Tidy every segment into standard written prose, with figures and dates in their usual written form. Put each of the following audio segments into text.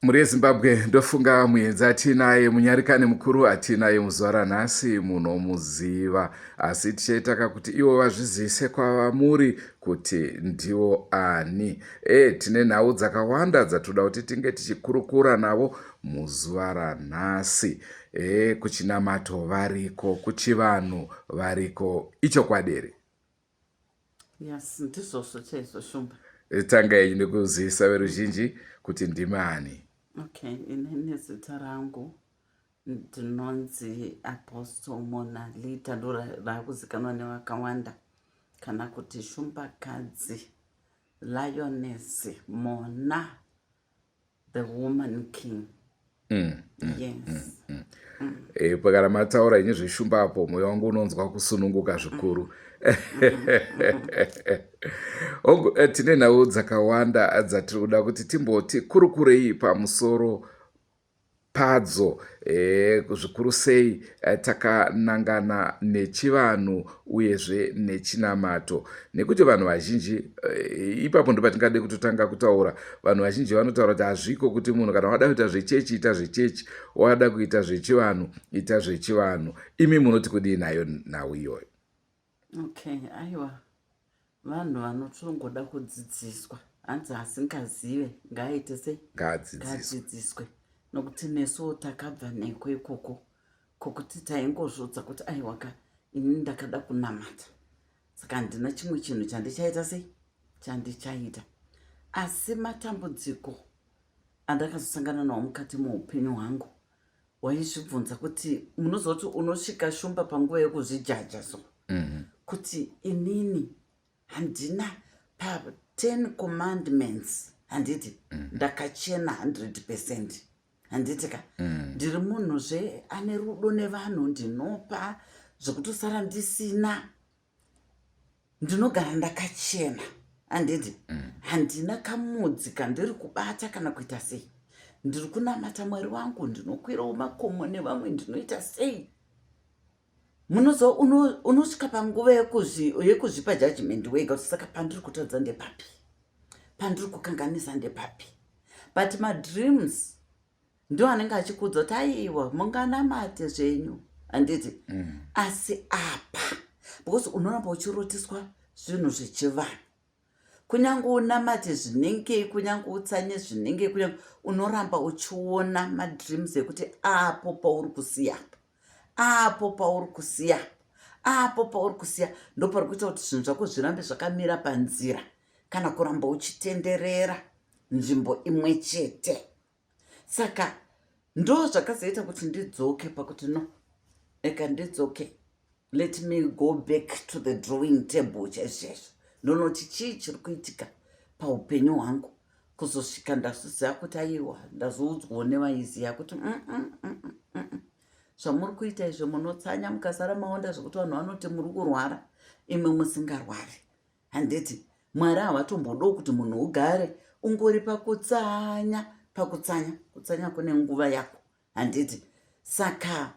Mhuri yeZimbabwe, ndofunga muenzi atiinaye, munyarikani mukuru atiinaye muzuva ranhasi munomuziva, asi tichaitaka kuti ivo vazvizivise kwavamuri kuti ndivo ani. E, tine nhau dzakawanda dzatoda kuti tinge tichikurukura navo muzuva ranhasi. E, kuchinamato variko, kuchivanhu variko, ichokwadi here? Yes, ndizvozvo chaizvo, Shumba. Tanga yenyu nekuzivisa veruzhinji kuti ndimani. Okay, inini zita rangu ndinonzi Apostle Monalita, ndo rakuzikanwa nevakawanda, kana kuti Shumbakadzi, Lioness Mona, the woman king. Yes. Pakana mataura inyi zveshumba apo, mwoyo wangu unonzwa kusununguka zvikuru. Hongu, tine nhau dzakawanda dzatiri kuda kuti timboti kurukurei pamusoro padzo, zvikuru sei takanangana nechivanhu uyezve nechinamato, nekuti vanhu vazhinji, ipapo ndo patingade kutotanga kutaura. Vanhu vazhinji vanotaura kuti hazviko kuti munhu kana wada kuita zvechechi, ita zvechechi, wada kuita zvechivanhu, ita zvechivanhu. Imi munoti kudii nayo nhau iyoyo? Okay, aiwa, vanhu vanotongoda kudzidziswa. Hanzi asingazive ngaaite sei? Ngaadzidziswe. Ngaadzidziswe, nokuti nesuwo takabva neko ikoko kokuti taingozvodza kuti aiwaka, ini ndakada kunamata, saka handina chimwe chinhu chandichaita sei, chandichaita. Asi matambudziko andakazosangana nawo mukati muupenyu hwangu, waizvibvunza kuti, munoziva kuti unosvika, Shumba, panguva yekuzvijaja so kuti inini handina pa10 commandments, handiti? Ndakachena 100%, handiti ka? Ndiri munhuzve ane rudo nevanhu, ndinopa zvekutosara ndisina, ndinogara ndakachena, handiti? Handina kamudzi kandiri kubata kana kuita sei. Ndiri kunamata Mwari wangu, ndinokwirawo makomo nevamwe, ndinoita sei. Munoziva, unosvika panguva yekuzvipa judgment wega kuti saka pandiri kutadza ndepapi, pandiri kukanganisa ndepapi? But madreams ndo anenge achikuudza kuti aiwa, munganamate zvenyu, handiti? Asi apa, because unoramba uchirotiswa zvinhu zvechivanhu, kunyange unamate zvinengei, kunyange utsanye zvinengei, kunyange unoramba uchiona madreams ekuti apo pauri kusiya, apo pauri kusiya, apo pauri kusiya, ndo pari kuita kuti zvinhu zvako zvirambe zvakamira panzira kana kuramba uchitenderera nzvimbo imwe chete. Saka ndo zvakazoita kuti ndidzoke pakuti no, eka ndidzoke, let me go back to the drawing table chaizvo chaizvo, ndonoti chii chiri kuitika paupenyu hwangu, kuzosvika ndazoziva kuti aiwa, ndazoudzwawo nevaiziva kuti zvamuri kuita izvo, munotsanya mukasara maonda zvekuti vanhu vanoti muri kurwara, imwe musingarwari, handiti? Mwari havatombodawo kuti munhu ugare ungori pakutsanya, pakutsanya. Kutsanya kune nguva yako, handiti? Saka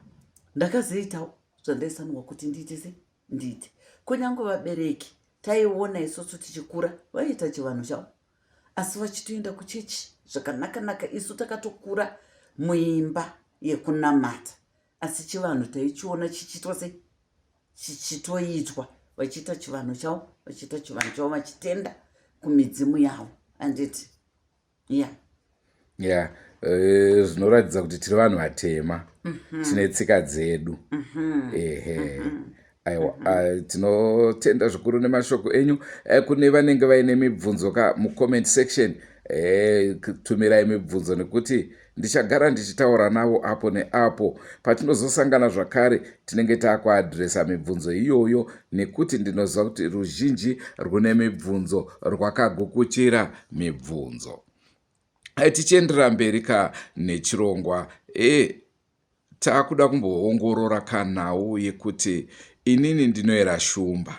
ndakazoita zvandaisanirwa kuti ndiite sei, ndiite. Kunyange vabereki taiona isusu tichikura vaiita chivanhu chavo, asi vachitoenda kuchechi zvakanaka-naka. Isu takatokura muimba yekunamata, asi chivanhu taichiona chichiitwa sei, chichitoitwa, vachiita chivanhu chavo, vachiita chivanhu chavo, vachitenda kumidzimu yavo, handiti? Ya. Ya, zvinoratidza kuti tiri vanhu vatema, tine tsika dzedu. Ehe, aiwa, tinotenda zvikuru nemashoko enyu. Kune vanenge vaine mibvunzo ka mucomment section, tumirai mibvunzo, nekuti ndichagara ndichitaura navo apo neapo. Patinozosangana zvakare, tinenge taakuadhiresa mibvunzo iyoyo, nekuti ndinoziva kuti ruzhinji rwune mibvunzo, rwakagukuchira mibvunzo. Tichienderera mberi ka nechirongwa, taakuda kumboongorora kanhau yekuti inini ndinoera shumba,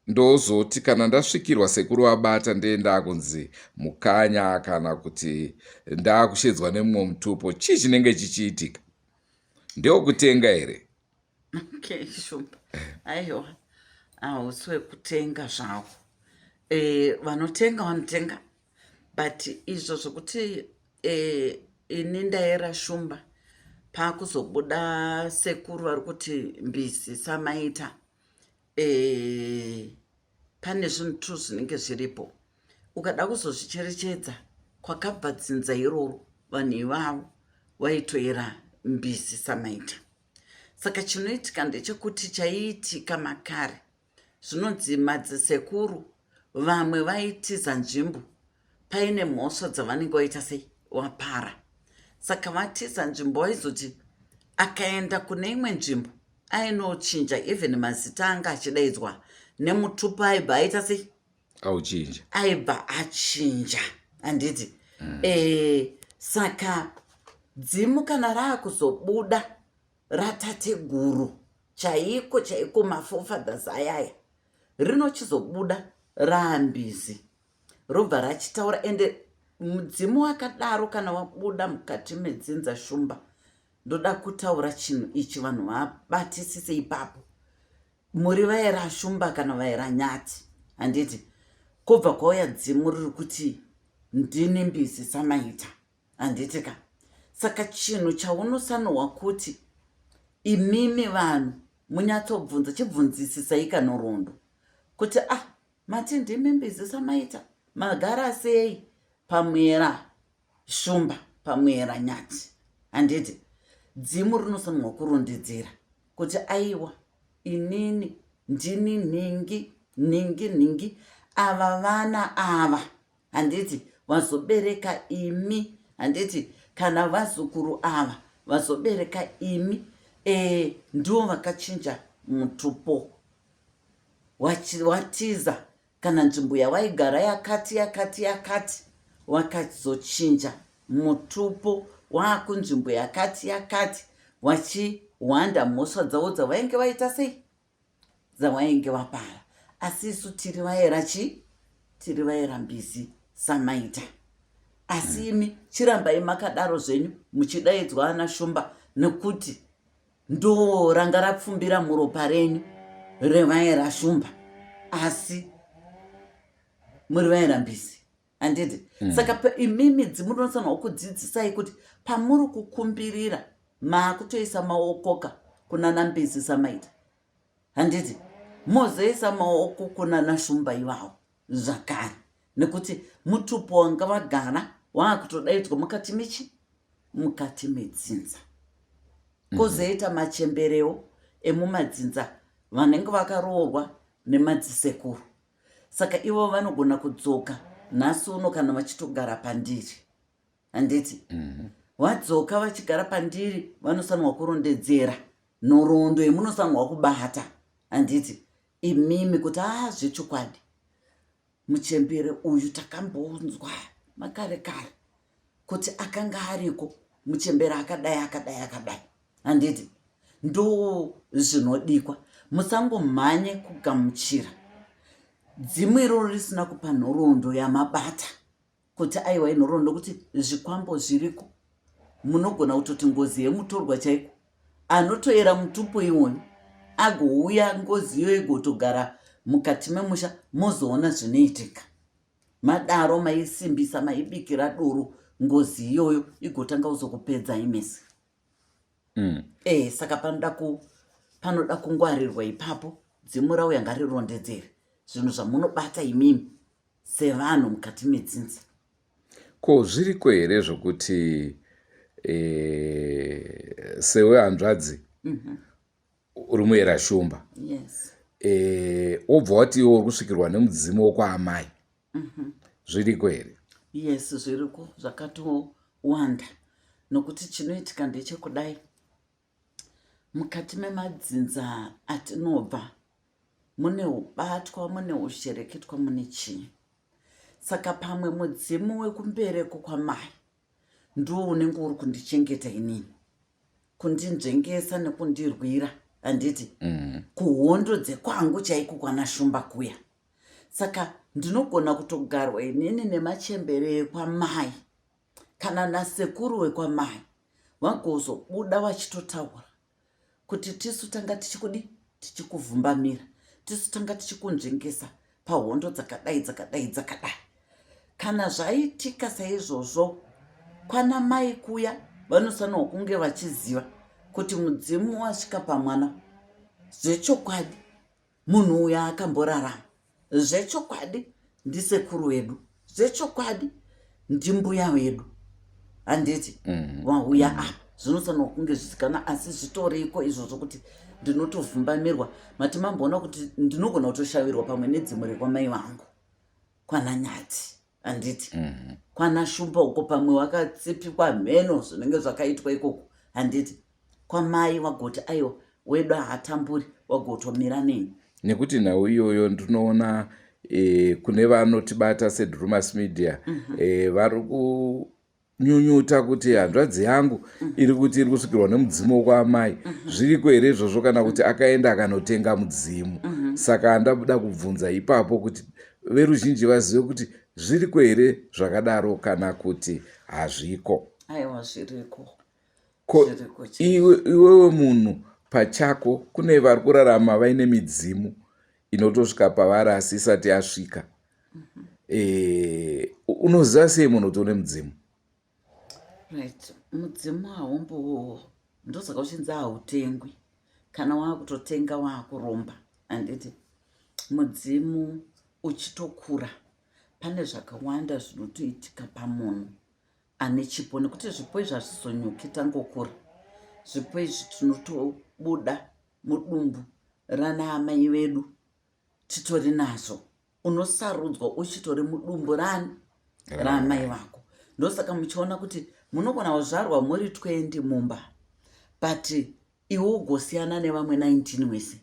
ndozoti kana ndasvikirwa, sekuru vabata, ndee ndakunzi mukanya kana kuti ndaakushedzwa nemumwe mutupo. Chii chinenge chichiitika? Ndewekutenga here? Okay, Shumba, aiwa, hausi wekutenga zvawo. Vanotenga vanotenga. But izvo zvokuti e, ini ndaera shumba pakuzobuda sekuru vari kuti mbizi samaita e, pane zvinhu tu zvinenge zviripo ukada kuzozvicherechedza kwakabva dzinza iroro vanhu ivavo vaitoera mbizi samaita. Saka chinoitika ndechekuti chaiitika makare zvinonzi madzisekuru vamwe vaitiza nzvimbo paine mhosva dzavanenge vaita sei wapara saka vatiza nzvimbo vaizoti akaenda kune imwe nzvimbo ainochinja even mazita anga achidaidzwa nemutupo aibva aita sei auchinja aibva achinja handiti mm. e, saka dzimu kana raakuzobuda ratateguru chaiko chaiko maforefathers ayaya rinochizobuda raambizi robva rachitaura ende mudzimu wakadaro kana wabuda mukati medzinza shumba ndoda kutaura chinhu ichi vanhu vabatisise ipapo muri vaera shumba kana vaera nyati handiti kobva kwauya dzimu riri kuti ndini mbizi samaita handiti ka saka chinhu chaunosanohwa kuti imimi vanhu munyatsobvunza chibvunzisisai kanhoroondo kuti ah mati ndimi mbizi samaita magara sei pamwera shumba pamwera nyati handiti dzimu rinofanirwa kurondedzera kuti aiwa inini ndini nhingi nhingi nhingi ava vana ava handiti vazobereka imi handiti kana vazukuru ava vazobereka imi e, ndivo vakachinja mutupo watiza kana nzvimbo yawaigara yakati yakati yakati wakazochinja mutupo waakunzvimbo yakati yakati wachihwanda mhosva dzavo dzavainge vaita sei dzawainge wapara asi isu tiri vaera chi tiri vaera mbizi samaita asi imi chirambai makadaro zvenyu muchidaidzwa ana shumba nekuti ndo ranga rapfumbira muropa renyu revaera shumba asi muri vaera mbizi handiti mm. Saka imimi dzimunofanirwa kudzidzisai kuti pamuri kukumbirira maakutoisa maokoka kunana mbizi samaita handiti mozoisa maoko kunana shumba ivawo zvakare nekuti mutupo wanga vagara waakutodaidzwa mukati mechi mukati medzinza mhm. Kozoita machemberewo emumadzinza vanenge vakaroorwa nemadzisekuru saka ivo vanogona kudzoka nhasi uno kana vachitogara pandiri handiti mm-hmm. Vadzoka vachigara pandiri vanosanirwa kurondedzera nhoroondo yemunosanirwa kubata handiti imimi kuti a ah, zvechokwadi muchembere uyu takambonzwa makare kare kuti akanga ariko muchembere akadai akadai akadai handiti ndo zvinodikwa musangomhanye kugamuchira dzimu iroro risina kupa nhoroondo yamabata kuti aiwa inhoroondo kuti zvikwambo zviriko munogona kutoti ngozi yemutorwa chaiko anotoera mutupo iwoyo agouya ngozi iyoyo igotogara mukati memusha mozoona zvinoitika madaro maisimbisa maibikira doro ngozi iyoyo igotanga kuzokupedzai mese mm. E, saka panoda ku panoda kungwarirwa ipapo dzimu rauya ngarirondedzere zvinhu zvamunobata imimi sevanhu mukati medzinza. Ko zviriko here zvokuti e, sewe hanzvadzi mm -hmm. Uri muera shumba yes. E, wobva wati iwe uri kusvikirwa nemudzimu wokwaamai mm -hmm. Zviriko here? Yes, zviriko zvakatowanda nokuti chinoitika ndechekudai mukati memadzinza atinobva mune ubatwa mune ushereketwa mune chii saka pamwe mudzimu wekumbereko kwamai ndiwo unenge uri kundichengeta inini kundinzvengesa nekundirwira handiti mm. Kuhondo dzekwangu chaiko kwana shumba kuya saka ndinogona kutogarwa inini nemachembere ekwamai kana nasekuru wekwamai vagozobuda vachitotaura kuti tisu tanga tichikudi tichikuvhumbamira tisu tanga tichikunzvengesa pahondo dzakadai dzakadai dzakadai. Kana zvaitika saizvozvo, kwana mai kuya vanofanirwa kunge vachiziva kuti mudzimu wasvika pamwana zvechokwadi munhu uyo akamborarama zvechokwadi ndisekuru vedu zvechokwadi ndimbuya vedu handiti vauya apa zvinofanirwa kunge zvizikanwa asi zvitoriko izvozvo kuti ndinotovhumbamirwa mati mamboona kuti ndinogona kutoshavirwa pamwe nedzimwe rekwamai vangu kwana Nyati handiti kwana Shumba uko pamwe wakatsipikwa mheno zvinenge zvakaitwa ikoko handiti kwamai wagoti aiwa wedu haatamburi wagotomira neni. Nekuti nhau iyoyo ndinoona kune vanotibata seDrumas Media vari kunyunyuta kuti hanzvadzi yangu iri kuti iri kusvikirwa nemudzimu wekwaamai. Zviriko here izvozvo kana kuti akaenda akanotenga mudzimu? Saka ndabuda kubvunza ipapo kuti veruzhinji vazive kuti zviriko here zvakadaro kana kuti hazviko. Aiwa zviriko. Ko iwewe munhu pachako kune vari kurarama vaine midzimu inotosvika pavari asi isati yasvika. Unoziva sei munhu kuti une mudzimu? Right, mudzimu haumbo ndosaka uchinzi hautengwi. Kana wakutotenga wakuromba handiti mudzimu uchitokura pane zvakawanda zvinotoitika pamunhu ane chipo nekuti zvipo izvi hazvizonyuki tangokura. Zvipo izvi tinotobuda mudumbu rana amai vedu titori nazvo. Unosarudzwa uchitori mudumbu rani raamai vako. Ndosaka muchiona kuti munogona kuzvarwa muri 20 mumba but iwe ugosiyana nevamwe 19 wese.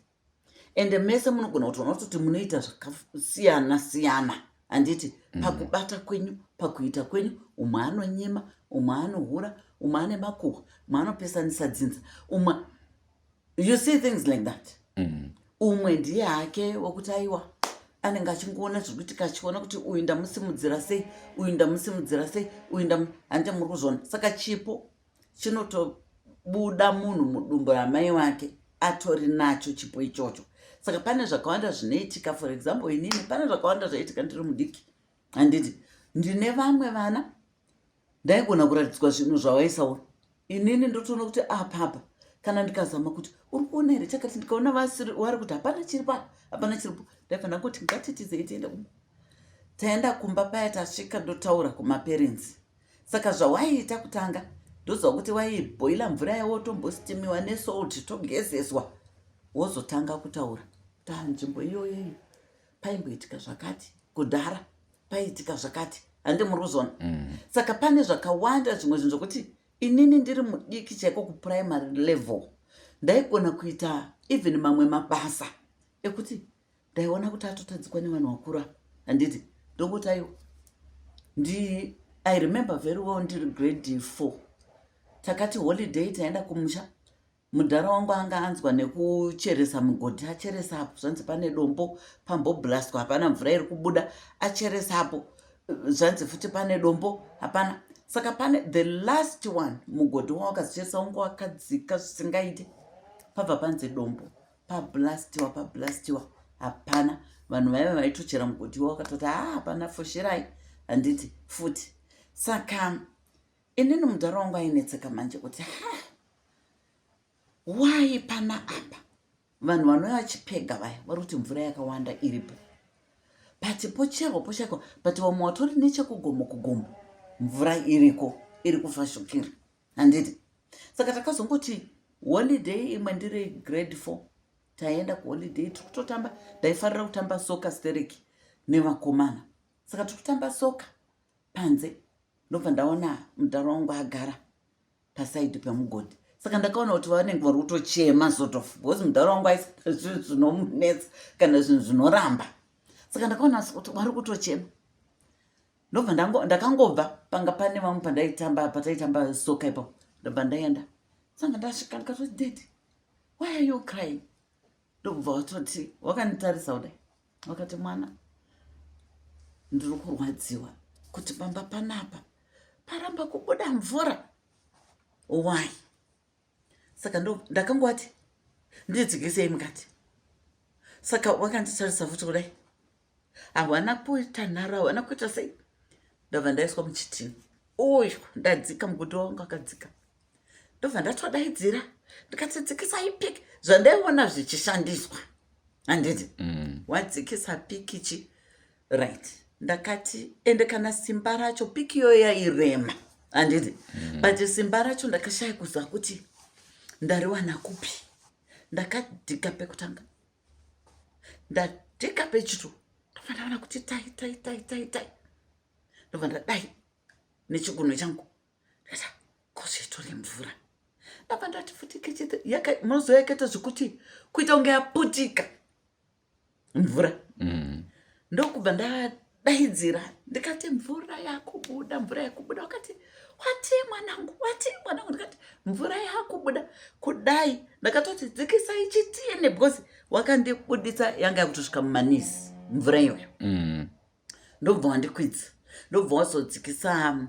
Ende mese munogona kutoona kuti munoita zvakasiyana siyana handiti pakubata kwenyu pakuita kwenyu umwe anonyima umwe anohura umwe ane makuhwa umwe anopesanisa dzinza umwe you see things like that. Umwe ndiye hake wekuti aiwa anenge achingoona zviri kuitika achiona kuti uyu ndamusimudzira sei uyu ndamusimudzira sei uyu handiti muri kuzviona. Saka chipo chinotobuda munhu mudumbu ramai vake atori nacho chipo ichocho. Saka pane zvakawanda zvinoitika. For example inini pane zvakawanda zvaiitika ndiri mudiki handiti ndine vamwe vana ndaigona kuratidzwa zvinhu zvavaisaona. Inini ndotoona kuti apapa kana ndikazama kuti uri kuona here chakati ndikaona vari kuti hapana chiripo hapana chiripo ndaibva ndangoti ngatitizei tiende kumba. Taenda kumba paya tasvika ndotaura kumaparents. Saka zvawaiita kutanga ndoziva kuti waibhoila mvura yawo tombostimiwa nesalt togezeswa wozotanga kutaura ta nzvimbo iyoyo paimboitika zvakati kudhara paiitika zvakati handi muri kuzona. Saka pane zvakawanda zvimwe zvinhu zvokuti inini ndiri mudiki chaiko kuprimary level ndaigona kuita even mamwe mabasa ekuti ndaiona kuti atotadzikwa nevanhu vakuru apa handiti ndongoti aiwa I remember very well ndiri grade 4 takati holiday taenda kumusha mudhara wangu anga anzwa nekucheresa mugodhi acheresa apo zvanzi pane dombo pamboblastwa hapana mvura iri kubuda acheresa apo zvanzi futi pane dombo hapana. Saka pane the last one mugodhi wawakazocheresa wangu wakadzika zvisingaite pabva panzi dombo pablastiwa pablastiwa hapana. Vanhu vaiva vaitochera mugodhi wakatoti haa hapana fushirai handiti futi. Saka inini mudhara wangu ainetseka manje kuti ha why pana apa vanhu vanouya vachipega vaya vari kuti mvura yakawanda iripo but pocherwa pocherwa but vamwe vatori nechekugomo kugomo mvura iriko iri kufashukira handiti. Saka takazongoti holiday imwe ndiri grade 4 taenda kuholiday tiri kutotamba ndaifarira kutamba soka stereki nevakomana. Saka tiri kutamba soka panze ndobva ndaona mudhara wangu agara pasaidi pemugodhi. Saka ndakaona kuti vanenge vari kutochema sort of because mudhara wangu aisa zvinhu zvinomunetsa kana zvinhu zvinoramba. Saka ndakaona kuti vari kutochema. Ndobva ndakangobva panga pane vamwe pandaitamba pataitamba soka ipapo ndobva ndaenda. Saka ndasvika ndikatoti daddy why are you crying? Ndobva watoti wakanditarisa kudai wakati mwana ndiri kurwadziwa kuti pamba panapa paramba kubuda mvura why? Saka ndakangowati ndidzikisei mukati. Saka wakanditarisa futi kudai hawana kuita nharo hawana kuita sei. Ndobva ndaiswa muchitini. Uyu ndadzika mugodhi wangu akadzika. Ndobva ndatodaidzira ndikati dzikisai piki zvandaiona zvichishandiswa handiti. Wadzikisa pikichi right ndakati ende kana simba racho piki iyoyo yairema handiti. But simba racho ndakashaya kuziva kuti ndariwana kupi. Ndakadhika pekutanga, ndadhika pechitu, ndobva ndaona kuti tai tai tai tai tai, ndobva ndadai nechigunwe changu ndikati kozvitori mvura. Ndabva ndati futi kechete munoziva yakaita zvekuti kuita kunge yaputika mvura. Ndokubva ndadaidzira ndikati mvura yakubuda, mvura yakubuda. Wakati wati mwanangu, wati mwanangu. Ndikati mvura yakubuda kudai. Ndakatoti dzikisai chitini because wakandibuditsa yanga yakutosvika mumanisi mvura iyoyo. Ndobva wandikwidza, ndobva wazodzikisa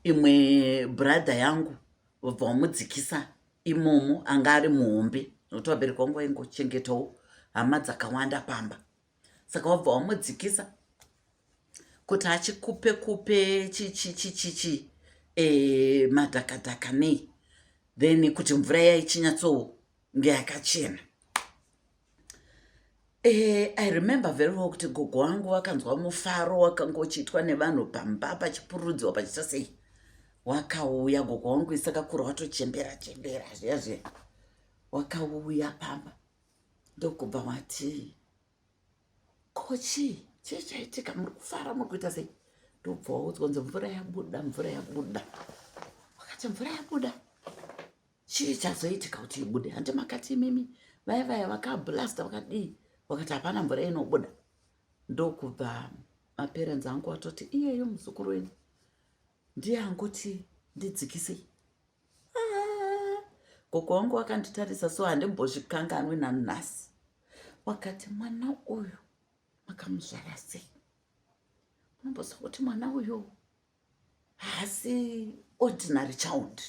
imwe brother yangu, wabva wamudzikisa imomo. Anga ari muhombe nokuti vabereki vangu vaingochengetawo hama dzakawanda pamba, saka wabva wamudzikisa kuti achikupe kupe chichichichichi madhakadhaka nei, then kuti mvura yaichinyatsonge yakachena. I remember very well kuti gogo wangu wakanzwa mufaro wakanga uchiitwa nevanhu pamba pachipururudziwa pachiita sei. Wakauya gogo wangu isakakura, watochembera chembera zviya zviya, wakauya pamba ndokubva wati kochi chii chaitika, muri kufara, muri kuita sei? Ndobva waudzwa kunzi mvura yabuda, mvura yabuda. Wakati mvura yabuda, chii chazoitika kuti ibude? Handi makati imimi vaya vaya vakablasta vakadii, vakati hapana mvura inobuda. Ndokubva maparents angu atoti iyeyo muzukuru wenyu ndiye angoti ndidzikisei. Ah, gogo wangu wakanditarisa so handimbozvikanganwi nanhasi. Wakati mwana uyu makamuzvara sei? Unomboziva kuti mwana uyu haasi ordinary child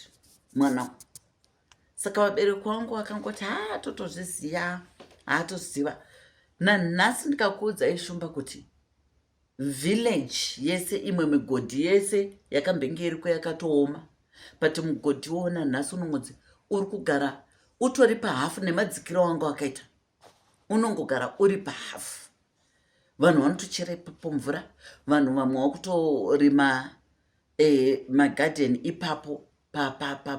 mwana. Saka vabereki vangu vakangoti ha totozviziva, haatoziva. Nanhasi ndikakuudzai Shumba kuti village yese imwe migodhi yese yakambenge iriko yakatooma, but mugodhi wona nhasi unongonzi uri kugara utori pahafu nemadzikiro wangu akaita, unongogara uri pahafu. Vanhu vanotochera ipapo mvura, vanhu vamwe vakutorima magadheni ipapo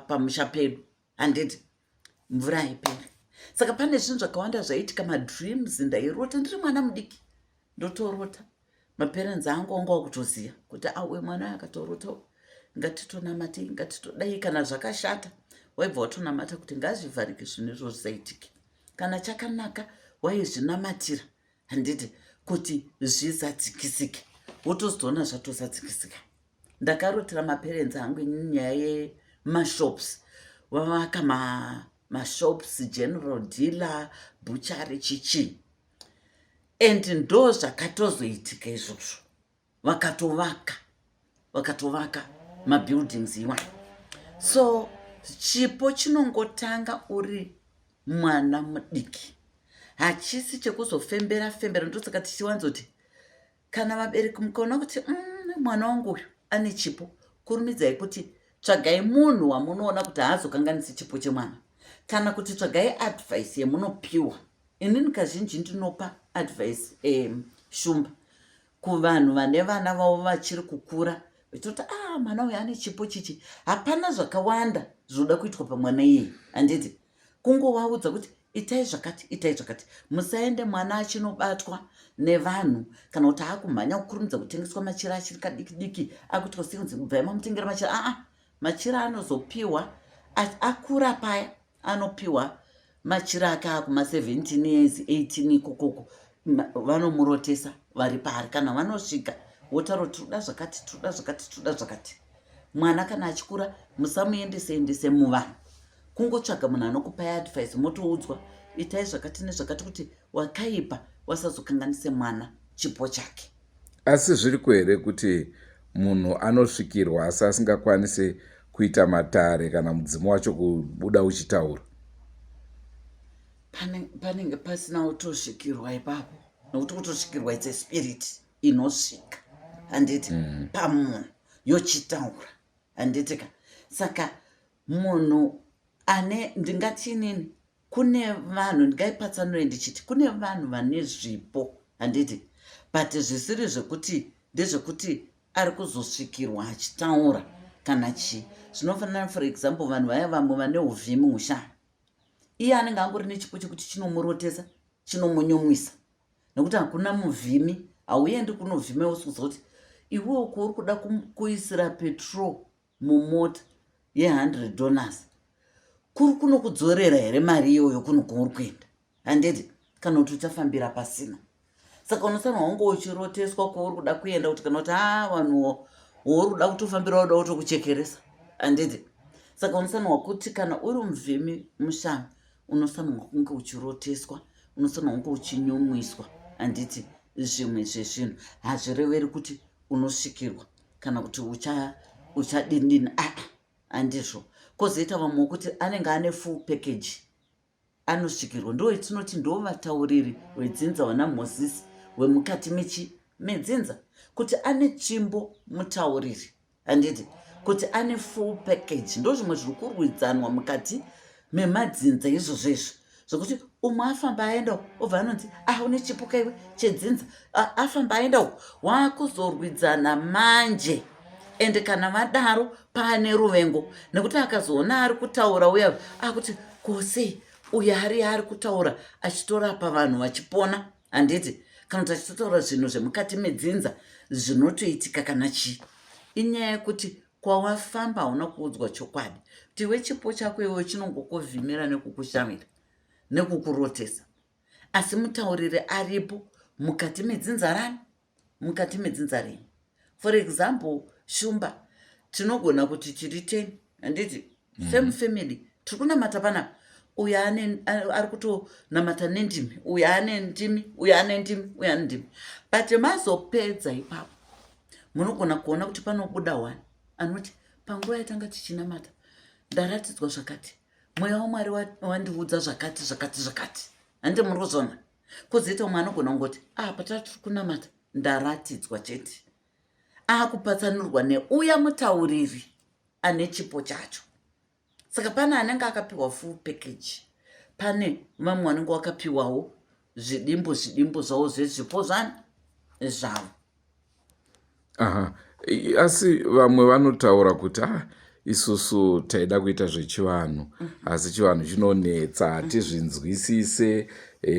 pamusha pedu handiti mvura haiperi. Saka pane zvinhu zvakawanda zvaiitika, madreams ndairota ndiri mwana mudiki, ndotorota maparents angu anga akutoziva kuti auye mwana akatorota, ngatitonamatei, ngatitodai. Kana zvakashata waibva watonamata kuti ngazvivharike zvinhu izvo zvisaitike, kana chakanaka waizvinamatira handiti kuti zvizadzikisike, wotozoona zvatozadzikisika. Ndakarotera maparents angu nyaya yemashops, vavaka mashops, general dealer, butchery, chichi, and ndo zvakatozoitika izvozvo. Vakatovaka, vakatovaka mabuildings iwayo. So chipo chinongotanga uri mwana mudiki, hachisi chekuzofembera fembera. Ndosaka tichiwanzoti kana vabereki mukaona kuti mwana wangu uyu ane chipo, kurumidzai kuti tsvagai munhu wamunoona kuti haazokanganisi chipo chemwana, kana kuti tsvagai advice yemunopiwa. Inini kazhinji ndinopa advice Shumba, kuvanhu vane vana vavo vachiri kukura, vachitoti ah, mwana uyu ane chipo chichi, hapana zvakawanda zvinoda kuitwa pamwana iyeye handiti kungovaudza kuti itai zvakati, itai zvakati. Musaende mwana achinobatwa nevanhu kana kuti aakumhanya kukurumidza kutengeswa machira achiri kadiki diki, akuitwa sekunzi bvai mamutengera machira. Aa, machira anozopiwa akura paya, anopiwa machira ake akuma 17 years, 18 ikokoko, vanomurotesa vari paari. Kana vanosvika wotaura kuti tinoda zvakati, tinoda zvakati, tinoda zvakati. Mwana kana achikura musamuendese endese muvanhu, kungotsvaga munhu anokupai advice, motoudzwa itai zvakati nezvakati kuti wakaipa wasazokanganise mwana chipo chake. Asi zviriko here kuti munhu anosvikirwa asi asingakwanisi kuita matare kana mudzimu wacho kubuda uchitaura? Panenge pasina kutosvikirwa ipapo, nokuti kutosvikirwa it's a spirit inosvika. Handiti? Pamunhu yochitaura, handiti ka? Saka munhu ane, ndingati inini kune vanhu, ndingaipatsanure ndichiti kune vanhu vane zvipo, handiti? But zvisiri zvekuti ndezvekuti ari kuzosvikirwa achitaura kana chii. Zvinofanana, for example, vanhu vaya vamwe vane uvhimi ushaya, iye anenge angori nechipo chekuti chinomurotesa, chinomunyumwisa, nekuti hakuna muvhimi, hauendi kunovhima usikuziva kuti iwewo kwauri kuda kuisira petrol mumota ye$100 kuri kunokudzorera here mari iyoyo kuno kwauri kuenda, handiti? Kana kuti uchafambira pasina. Saka unofanirwa kunge uchiroteswa kwauri kuda kuenda, kuti kana kuti a vanhuwo wauri kuda kutofambira uda kutokuchekeresa, handiti? Saka unofanirwa kuti kana uri muvhimi mushami, unofanirwa kunge uchiroteswa, unofanirwa kunge uchinyumwiswa, handiti? Zvimwe zvezvinhu hazvireveri kuti unosvikirwa kana kuti uchadindini, aa, handizvo. Kwozoita vamwe wekuti anenge ane full package, anosvikirwa. Ndo yatinoti ndo vatauriri wedzinza, wana Mozisi wemukati mechi medzinza, kuti ane tsvimbo, mutauriri, handiti? Kuti ane full package. Ndo zvimwe zviri kurwidzanwa mukati memadzinza izvozvo izvo, zvokuti umwe afamba aendawo, obva anonzi, "Ah, une chipuka iwe chedzinza." Afamba aendawo, waakuzorwidzana manje. Ende kana vadaro paane ruvengo, nekuti akazoona ari kutaura uya, akuti kosei uyo ari kutaura achitorapa vanhu vachipona, handiti? Kana kuti achitotaura zvinhu zvemukati medzinza zvinotoitika kana chii. Inyaya yekuti kwawafamba hauna kuudzwa chokwadi kuti iwe chipo chako iwe chinongokuvhimira nekukushamira nekukurotesa, asi mutauriri aripo mukati medzinza rani, mukati medzinza renyu. For example, shumba, tinogona kuti tiri 10, handiti? Same family, tiri kunamata panapa, uyo ari kutonamata nendimi, uyo ane ndimi, uyo ane ndimi, uyo ane ndimi, but mazopedza ipapo munogona kuona kuti panobuda one anoti, "Panguva yatanga tichinamata ndaratidzwa zvakati, mweya waMwari wandiudza zvakati, zvakati, zvakati," handiti muri kuzona? Kwozoita umwe anogona kungoti, "Ah, patava tiri kunamata ndaratidzwa chete." Akupatsanurwa neuya mutauriri ane chipo chacho. Saka pane anenge akapiwa full package, pane vamwe vanenge vakapiwawo zvidimbu zvidimbu zvavo zvezvipo zvani zvavo. Aha, asi vamwe vanotaura kuti, "Ah, isusu taida kuita zvechivanhu, asi chivanhu chinonetsa, hatizvinzwisise,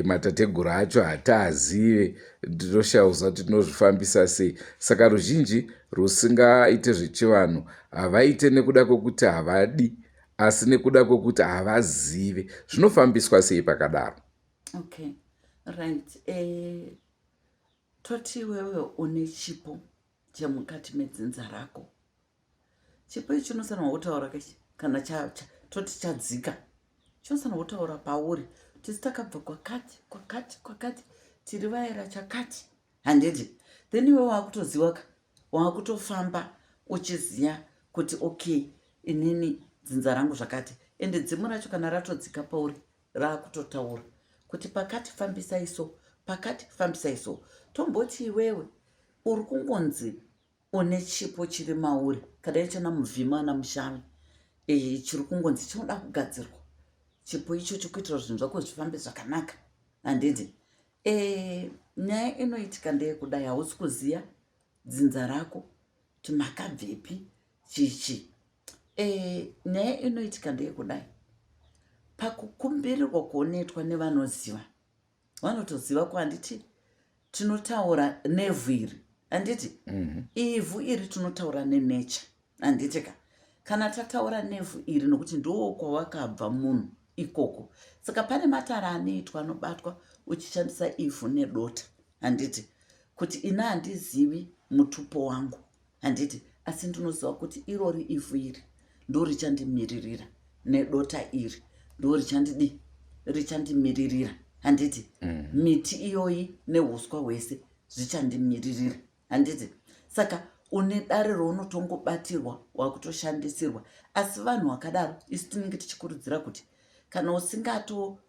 matateguru acho hataazive, ndinoshauza kuti tinozvifambisa sei." Saka ruzhinji rusingaite zvechivanhu havaite nekuda kwekuti havadi, asi nekuda kwekuti havazive. Zvinofambiswa sei pakadaro? Okay, right. Toti iwewe une chipo chemukati medzinza rako. Chipo ichi chinofanirwa kutaura kechi kana toti chadzika, chinofanirwa kutaura pauri tisi takabva kwakati, kwakati, kwakati, tiri vaera chakati, handiti? Then iwe waakutoziva ka, waakutofamba uchiziva kuti, okay, inini dzinza rangu zvakati. Ende dzimu racho kana ratodzika pauri, raakutotaura kuti pakati fambisai so, pakati fambisai so. Tomboti iwewe uri kungonzi une chipo chiri mauri, kana ichona muvhima ana mushami, chiri kungonzi chinoda kugadzirwa chipo ichocho kuitira zvinhu zvako zvifambe zvakanaka, handiti? Nyaya inoitika ndeyekudai: hausi kuziva dzinza rako kuti makabvepi, chichi. Nyaya inoitika ndeyekudai: pakukumbirirwa kuonoitwa nevanoziva, vanotoziva ko, handiti tinotaura nevhu iri, handiti? Ivhu iri tinotaura nenature, handiti ka? Kana tataura nevhu iri, nokuti ndo kwawakabva munhu ikoko, saka pane matara anoitwa, anobatwa uchishandisa ivhu nedota, handiti? Kuti ina handizivi mutupo wangu, handiti? Asi ndinoziva kuti irori ivhu iri ndo richandimiririra, nedota iri ndo richandidi, richandimiririra, handiti? Miti iyoyi neuswa hwese zvichandimiririra, handiti? Saka une dare raunotongobatirwa, wakutoshandisirwa. Asi vanhu vakadaro, isu tinenge tichikurudzira kuti kana usingato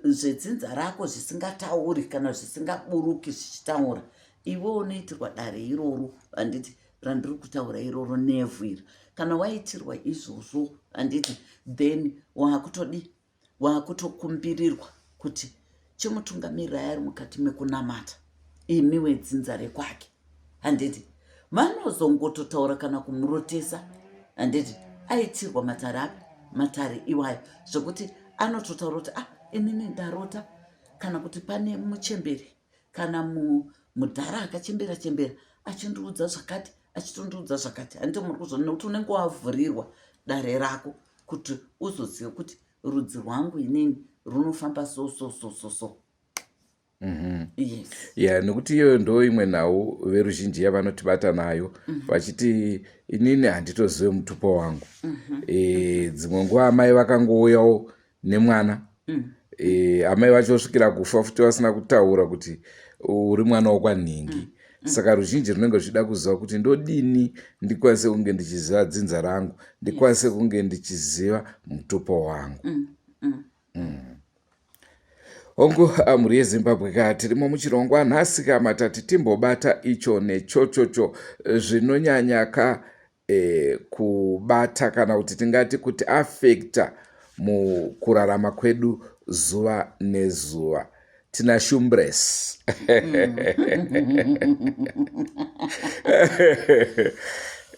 zvedzinza rako zvisingatauri, kana zvisingaburuki zvichitaura. Iwe unoitirwa dare iroro, handiti, randiri kutaura iroro nevhu iri. Kana waitirwa izvozvo, handiti, then waakutodi waakutokumbirirwa kuti chimutungamirirai ari mukati mekunamata imi wedzinza rekwake, handiti? Vanozongototaura kana kumurotesa, handiti? Aitirwa matare api? Matare iwayo, zvekuti anototaura kuti, ah, inini ndarota kana kuti pane muchemberi kana mudhara akachembera chembera achindiudza zvakati, achitondiudza zvakati, handiti? Muri kuzvona nekuti unenge wavhurirwa dare rako kuti uzozive kuti rudzi rwangu inini runofamba so so so so so. Yes. Ya, nekuti iyoyo ndo imwe nhau veruzhinji yavanotibata nayo, vachiti inini handitozive mutupo wangu. Dzimwe nguva amai vakangouyawo nemwana, amai vachosvikira kufa futi vasina kutaura kuti uri mwana wokwanhingi. Saka ruzhinji runenge ruchida kuziva kuti ndodini ndikwanise kunge ndichiziva dzinza rangu, ndikwanise kunge ndichiziva mutupo wangu. Hongu, mhuri yeZimbabwe ka, tirimo muchirongwa nhasi ka, matati timbobata icho nechochocho zvinonyanya ka kubata kana kuti tingati kuti afekta mukurarama kwedu zuva nezuva. Tina Shumbres.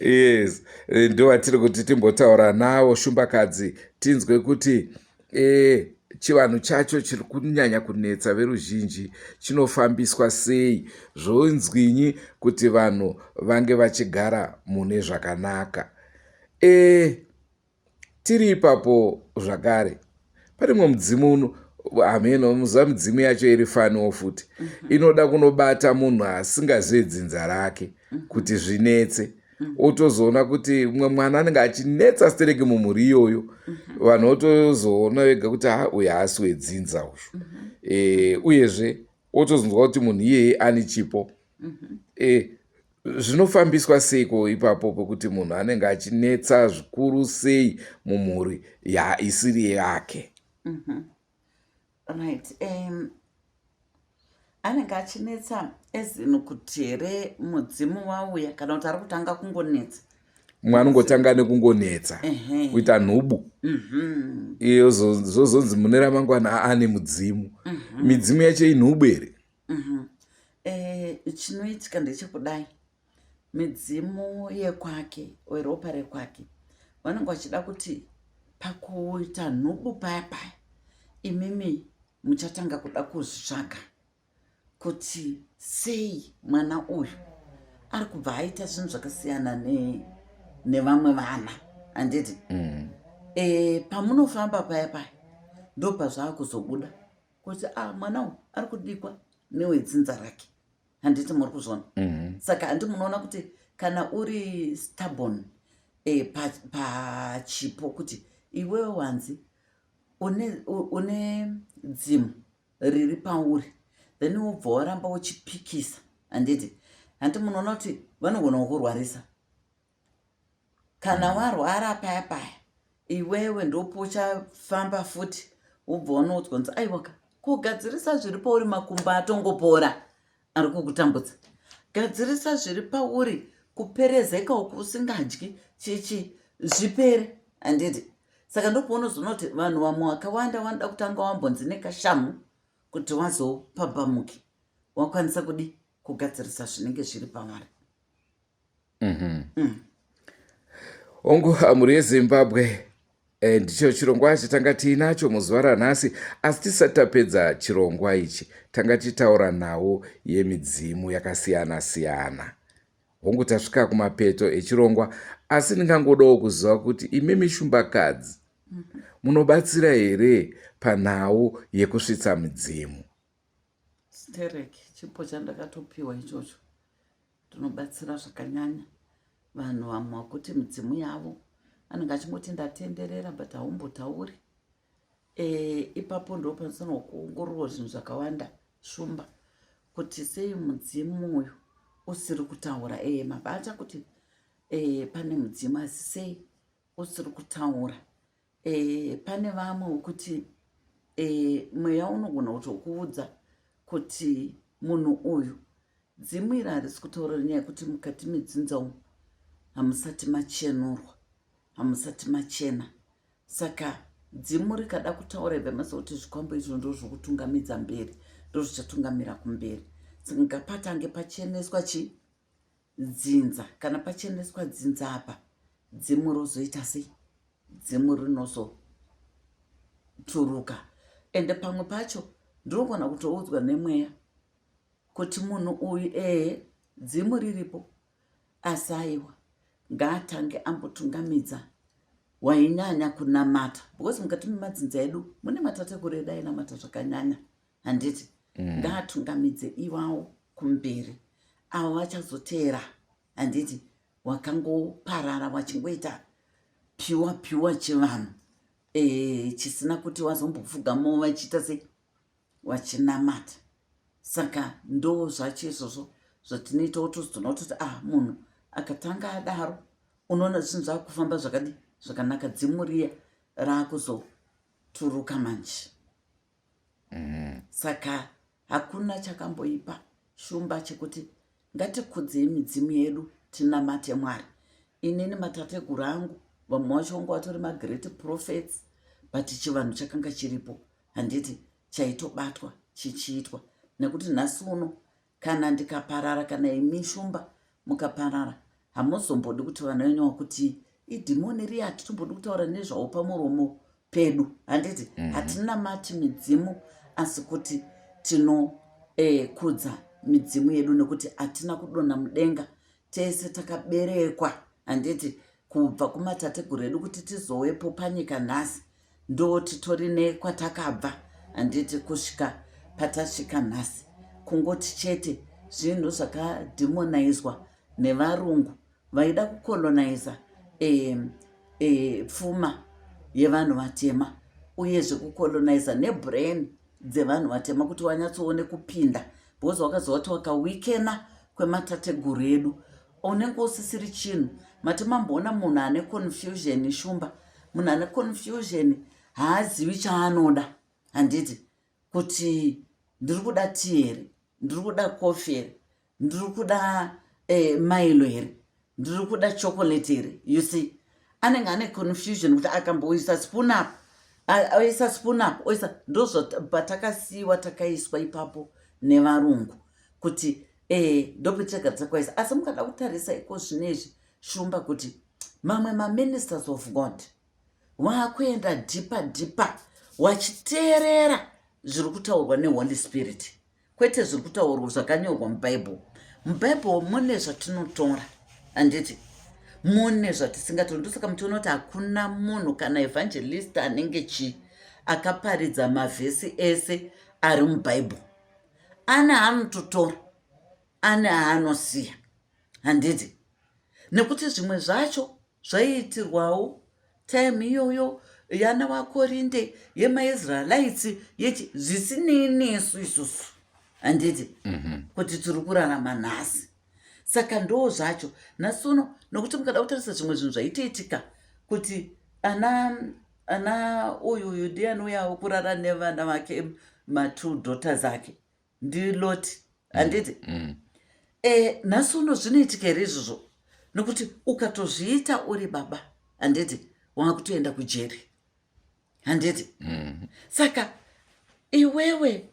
Yes, ndo vatiri kuti timbotaura navo shumbakadzi, tinzwe kuti chivanhu chacho chiri kunyanya kunetsa veruzhinji chinofambiswa sei, zvonzwinyi kuti vanhu vange vachigara mune zvakanaka. Tiri ipapo zvakare, pane mumwe mudzimu uno, hameno muziva midzimu yacho iri faniwo futi, inoda kunobata munhu asingazive dzinza rake kuti zvinetse. Otozoona kuti mumwe mwana anenge achinetsa stereki mumhuri iyoyo, vanhu votozoona vega kuti ha, uyu haasi wedzinza uyu. Uyezve wotozonzwa kuti munhu iyeye ane chipo. Zvinofambiswa seiko ipapo pekuti munhu anenge achinetsa zvikuru sei mumhuri yaisiri yake? Right, anenge achinetsa ezino kuti here mudzimu wauya kana kuti ari kutanga kungonetsa? Mumwe anongotanga nekungonetsa, kuita nhubu, iyo zvozonzi mune ramangwana aane mudzimu. Midzimu yacho inhubu here? Chinoitika ndechekudai, midzimu yekwake, weropa rekwake, vanenge vachida kuti pakuita nhubu paya paya imimi muchatanga kuda kuzvitsvaga kuti sei mwana uyu ari kubva aita zvinhu zvakasiyana nevamwe vana, handiti? Pamunofamba paya paya ndo pazvaakuzobuda kuti a ah, mwana uyu ari kudikwa newedzinza rake, handiti? Muri kuzvona? Saka handi munoona kuti kana uri stubborn pachipo kuti iwewe wanzi une dzimu riri pauri, then wobva waramba uchipikisa, handiti? Handi munoona kuti vanogona kukurwarisa? Kana warwara paya paya, iwewe ndopochafamba futi, wobva wanoudzwa kunzi aiwaka, kugadzirisa zviri pauri, makumbo atongopora ari kukutambudza, gadzirisa zviri pauri, kuperezeka uku, usingadyi chichi, zvipere, handiti? Saka ndopaunozoona kuti vanhu vamwe vakawanda vanoda kutanga wambonzi nekashamu kuti wazopabhamuki, wakwanisa kudi kugadzirisa zvinenge zviri pavari. Hongu, mhuri yeZimbabwe, ndicho chirongwa chatanga tiinacho muzuva ranhasi, asi tisati tapedza chirongwa ichi, tanga tichitaura nhau yemidzimu yakasiyana siyana. Hongu, tasvika kumapeto echirongwa, asi ndingangodawo kuziva kuti imimi shumbakadzi munobatsira here panhau yekusvitsa midzimu? Sterek, chipo chandakatopiwa ichocho. Tinobatsira zvakanyanya vanhu vamwe vakuti midzimu yavo anenge achingoti ndatenderera, but haumbotauri. Ipapo ndo panofanirwa kuongororwa zvinhu zvakawanda, shumba, kuti sei mudzimu uyu usiri kutaura. Mabata kuti pane mudzimu, asi sei usiri kutaura? Pane vamwe wekuti mweya unogona kutokuudza kuti munhu uyu Dzimu iri harisi kutaura nenyaya yekuti mukati medzinza umu hamusati machenurwa, hamusati machena. Saka dzimu rikada kutaura ibva maziva kuti zvikwambo izvo ndozvokutungamidza mberi, ndozvichatungamira kumberi. Saka ngapatange pacheneswa chi dzinza. Kana pacheneswa dzinza apa, dzimu rozoita sei? Dzimu rinozoturuka. Ende pamwe pacho ndinogona kutoudzwa nemweya kuti munhu uyu ehe dzimu riripo asi aiwa ngaatange ambotungamidza wainyanya kunamata because mukati memadzinza edu mune matateguru edu ainamata zvakanyanya handiti ngaatungamidze iwawo kumberi avo vachazoteera handiti wakangoparara wachingoita piwa piwa chivanhu e, chisina kuti wazombopfugamo vachiita sei wachinamata saka ndo zvacho izvozvo zvatinoita wotozoona kutoti ah munhu akatanga adaro unoona zvinhu zvakufamba zvakadi zvakanaka dzimu riya raakuzoturuka manje Saka hakuna chakamboipa shumba chekuti ngatikudzei midzimu yedu tinamate Mwari. Inini matateguru angu vamwe vacho vanga vatori magreat prophets but chivanhu chakanga chiripo handiti chaitobatwa chichiitwa nekuti nhasi uno kana ndikaparara kana imi shumba mukaparara hamuzombodi kuti vana venyu wakuti idhimoni riya hatitombodi kutaura nezvawo pamuromo pedu handiti hatinamati midzimu asi kuti tinokudza midzimu yedu nekuti hatina kudonha mudenga tese takaberekwa handiti kubva kumatateguru edu kuti tizowepo panyika nhasi ndo titori nekwatakabva handiti kusvika patasvika nhasi kungoti chete zvinhu zvakadhimonaizwa nevarungu vaida kukolonaiza e, e, pfuma yevanhu vatema uyezve kukolonaiza nebrain dzevanhu vatema kuti wanyatsoone kupinda because wakaziva kuti wakawikena kwematateguru edu unenge usisiri chinhu. Mati mamboona munhu ane confusion shumba munhu ane confusion haazivi chaanoda handiti kuti ndiri kuda tea here ndiri kuda coffee here ndiri kuda eh, milo here ndiri kuda chocolate here you see anenge ane confusion kuti akamboisa spoon up oisa spoon up oisa ndozvapatakasiyiwa takaiswa ipapo nevarungu kuti eh ndopetega takwaisa asi mukada kutarisa iko zvinezvi shumba kuti mamwe maministers of god wakuenda deeper deeper wachiteerera zviri kutaurwa neholy spirit kwete zviri kutaurwa zvakanyorwa mubhaibheri mubhaibheri mune zvatinotora handiti mune zvatisingatori ndosaka muchiona kuti hakuna munhu kana evangelist anenge chii akaparidza mavhesi ese ari mubhaibheri ane aanototora ane aanosiya handiti nekuti zvimwe zvacho zvaiitirwawo time iyoyo yana wakorinde yemaisraelites yechi zvisinei nesu isusu handiti kuti tiri kurarama nhasi saka ndo zvacho nhasi uno nokuti mukada kutarisa zvimwe zvinhu zvaitoitika kuti ana ana uyu uyu ndiye anouyawo kurara nevana vake matwo daughters ake ndiloti handiti e, nhasi uno zvinoitika here izvozvo nokuti ukatozviita uri baba handiti wakutoenda kujeri handiti saka iwewe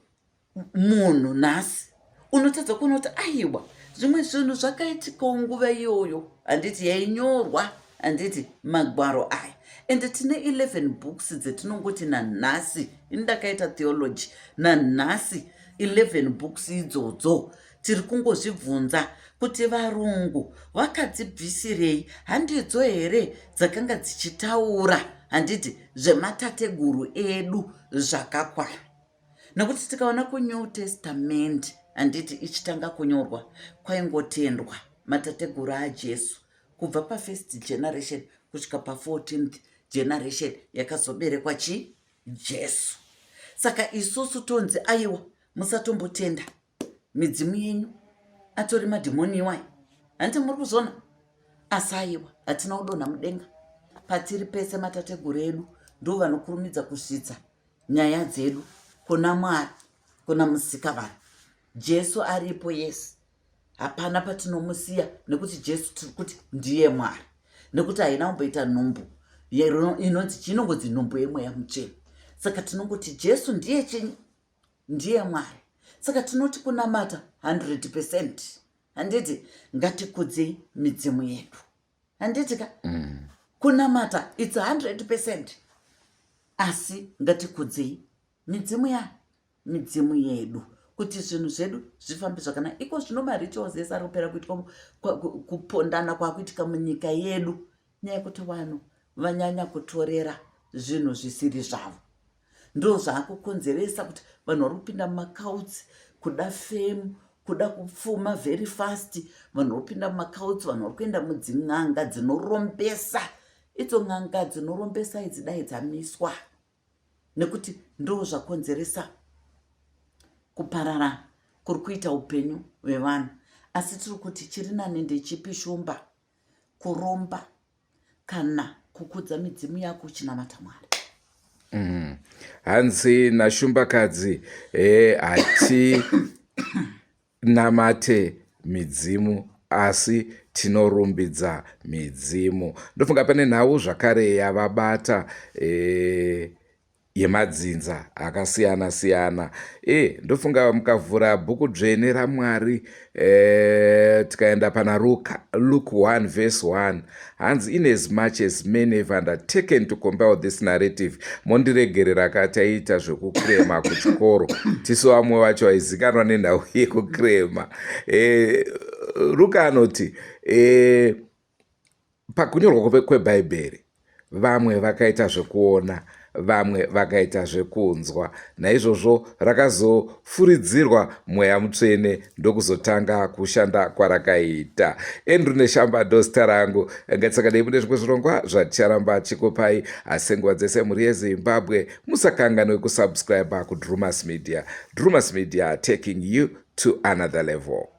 munhu nhasi unotadza kuona kuti aiwa zvimwe zvinhu zvakaitikawo nguva iyoyo handiti yainyorwa handiti magwaro aya ende tine 11 books dzetinongoti nanhasi ini ndakaita theology nanhasi 11 books idzodzo tiri kungozvibvunza kuti varungu vakadzibvisirei handidzo here dzakanga dzichitaura handiti zvematateguru edu zvakakwana nekuti tikaona kunew testament handiti ichitanga kunyorwa kwaingotendwa matateguru ajesu kubva pafirst generation kusvika pa14th generation yakazoberekwa chi jesu saka isusu tonzi aiwa musatombotenda midzimu yenyu atori madhimoni iwai handiti muri kuzviona asi aiwa hatina kudonha mudenga patiri pese matateguru edu ndo vanokurumidza kusvitsa nyaya dzedu kuna mwari kuna musikavanhu jesu aripo yes. Hapana patinomusiya nekuti Jesu tiri kuti ndiye Mwari, nekuti haina kumboita nhumbu inonzi chinongonzi nhumbu yemweya mutsvene. Saka tinongoti Jesu ndiye chinyi? Ndiye Mwari. Saka tinoti kunamata 100 percent, handiti? Ngatikudzei midzimu yedu, handiti ka? Kunamata its 100 percent, asi ngatikudzei midzimu ya midzimu yedu kuti zvinhu zvedu zvifambe zvakanaka. Iko zvino marituals ese ari kupera kuitwa, kupondana kwakuitika munyika yedu nyaya yekuti vanhu vanyanya kutorera zvinhu zvisiri zvavo, ndo zvaakukonzeresa kuti vanhu vari kupinda mumacults, kuda fame, kuda kupfuma very fast. Vanhu vari kupinda mumacults, vanhu vari kuenda mudzin'anga dzinorombesa. Idzo n'anga dzinorombesa idzi dai dzamiswa, nekuti ndo zvakonzeresa kuparara kuri kuita upenyu hwevanhu. Asi tiri kuti chiri nani ndechipi, Shumba? Kuromba kana kukudza midzimu yako uchinamata Mwari? Hanzi naShumbakadzi, hati namate midzimu asi tinorumbidza midzimu. Ndofunga pane nhau zvakare yavabata yemadzinza akasiyana siyana. Ndofunga mukavhura bhuku dzvene raMwari, tikaenda pana Luka, Luke 1 verse 1, hanzi, "In as much as many have undertaken to compile this narrative." Mondiregerera ka, taiita zvekukrema kuchikoro, tisu vamwe vacho vaizikanwa nenhau yekukrema. Luka anoti pakunyorwa kwebhaibheri vamwe vakaita zvekuona, vamwe vakaita zvekunzwa, naizvozvo rakazofuridzirwa mweya mutsvene ndokuzotanga kushanda kwarakaita. Andrew Neshamba ndozita rangu. Ngatisakadei mune zvimwe zvirongwa zvaticharamba chikupai, asi nguva dzese, mhuri yeZimbabwe, musakanganwe kusubscribe kuDrumas Media. Drumas Media, taking you to another level.